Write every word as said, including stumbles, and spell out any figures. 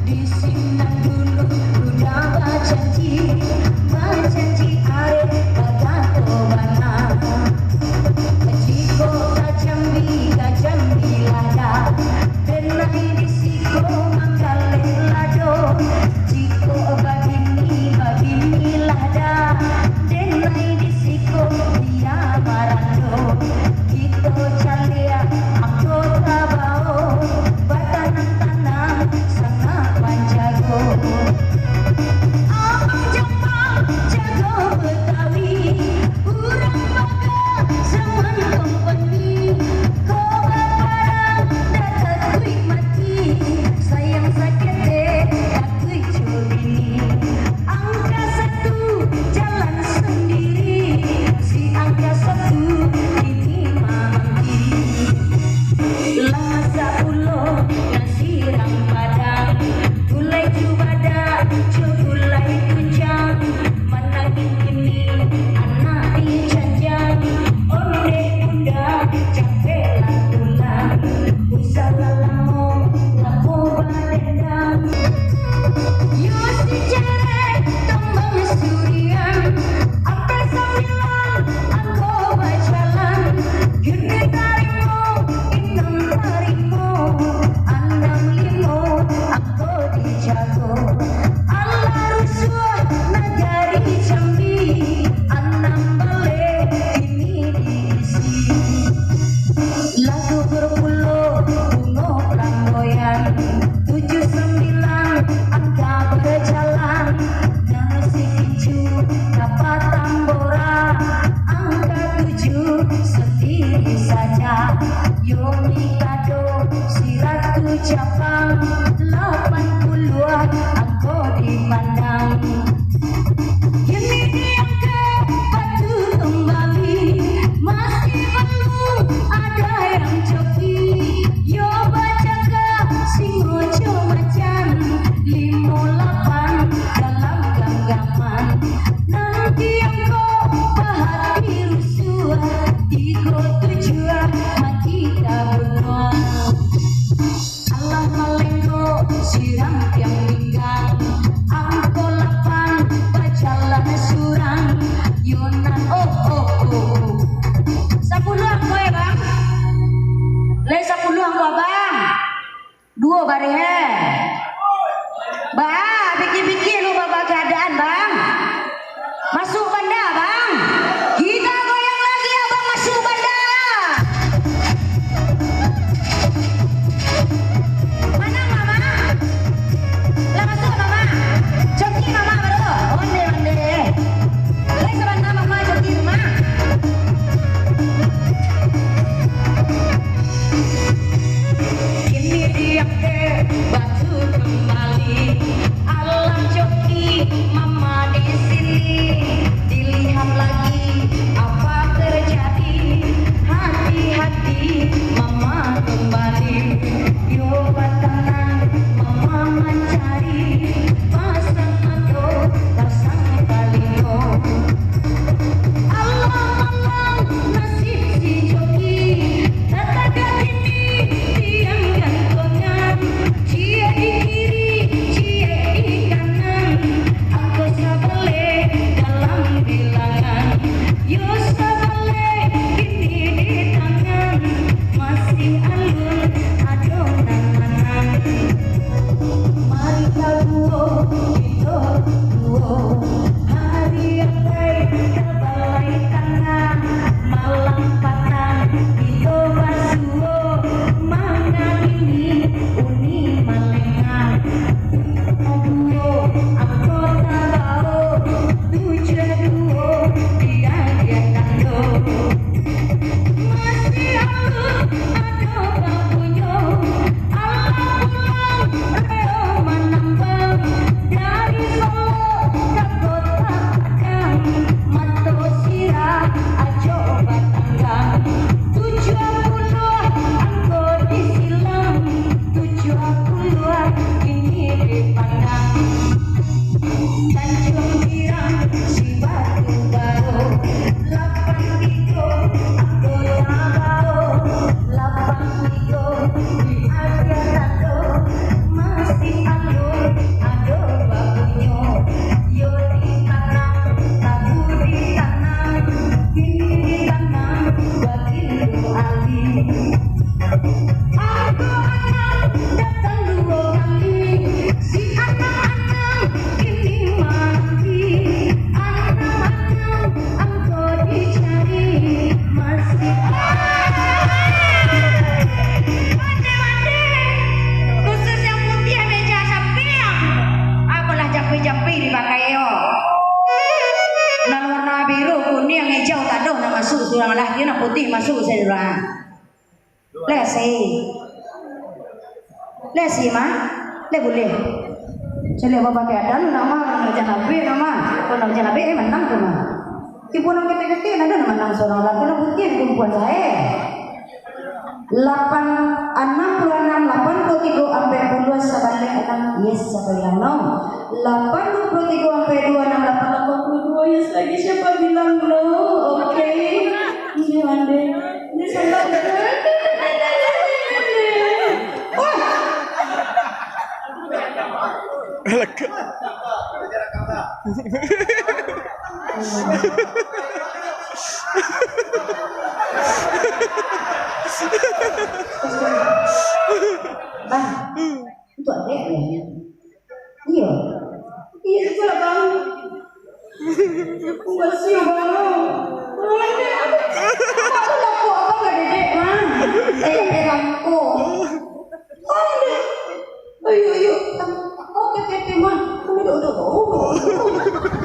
Di sinan dulu Buddha bajanji, bajanji areh bakato bana. Jikok ka Jambi, ka Jambi lah dah, denai di siko manggaleh lado. Jikok babini, babini lah dah, denai di siko bia marando. Kito caliak angko tabao, batanam-tanam sangaik manjago. Abang Japang jago Betawi, urang Baga zaman kompeni. Ko baparang dak takuik mati, sayang saketek takuik jo bini. Angka satu jalan sandiri, si angka satu kini mamanti. Lah masak pulo nasi rang Padang, gulai cubadak jo gulai tunjang, manangih kini anak di janjang, ondeh bunda capek lah pulang, usah lah lamo, lamo badendang. Yo si Jarek tambang surian, ampek sambilan angko bajalan. Kini tarimo, inang tarimo, anam limo angko dijago. Alah rusuah nagari Jambi, anam baleh kini diisi. Lah gugur pulo bungo flamboyan, tujuh sambilan angka bajalan, nan si kincu ka Patambora, angka tujuh sandiri saja. Yo mikado si Ratu Japang, lapan puluah angko dipandang. Kini diangkek batu kembali, masih balum ada yang coki. Yo bacakak singo jo macan, limo lapan dalam ganggaman. Nan diangkek bahati rusuah, tigo tujuah mati tabunuah. Alah malengkok si Rampiang Pinggang, angko lapan bajalan surang. Yo nan, oh, oh, oh, oh. Sapuluah angko, eh, Bang? Lai sapuluah angko, Bang? Duo bareh, eh? Bang, pikia-pikia lu baba keadaan, Bang. Masuak banda, Bang. Kita goyang lagi, Abang masuak banda. Manang, Mama? Lah masuak, Mama? Coki, Mama, baru. Onde, onde. Lai sabanta, Mama, coki, Mama. Kini diangkek batu kembali. Alah coki mama di sini, dilihat lagi apa terjadi. Hati-hati mama kembali. Yo batanang mama mancari, pasang mato, pasang talingo. Alah malang nasib si coki, tatagak kini tiang gantongan, ciek di kiri, ciek di kanan, angko sabaleh dalam bilangan. Yo sabaleh kini di tangan, masih alun ado nan manang. Mari kaduo, kito duo, hari atai ka balai tangah, malam patang kito basuo, manggalini uni malengah. Kaduo angko tabao, tujuah duo diagiah tando. Masih alun ado babunyo, alah pulang reo manambang, dari Solok ka Kota Surang lah, dia nak putih masuk saya surang. Leh si. Leh si, mah. Leh boleh. Caliak bapakai adan, nak mah, nak janabek, nak mah. Kalau nak janabek, eh, manang tu, mah. Tipu nang ketek-ketek, ndak ado nang manang surang lah. Kalau putih, kumpuan saya. Lapan, anam puluh anam, lapan puluh tiga, ampek puluh, sabalik anam, yes, sabalik anam. Lapan puluh tiga, ampek dua, anam lapan, lapan puluh dua, yes, lagi siapa bilang no? Oke. Ini mande. Ini salah. Wah. Bang, itu adek ya? Iya. Iya, itu lah, Bang. Aku gak siap, Bang. Bang, aku, aku lapor Abang gak dedek, Bang. Eh, eh, lapor. Oh, iya. Ayo, ayo. Oh, K T P, Bang. Aku udah, udah, udah.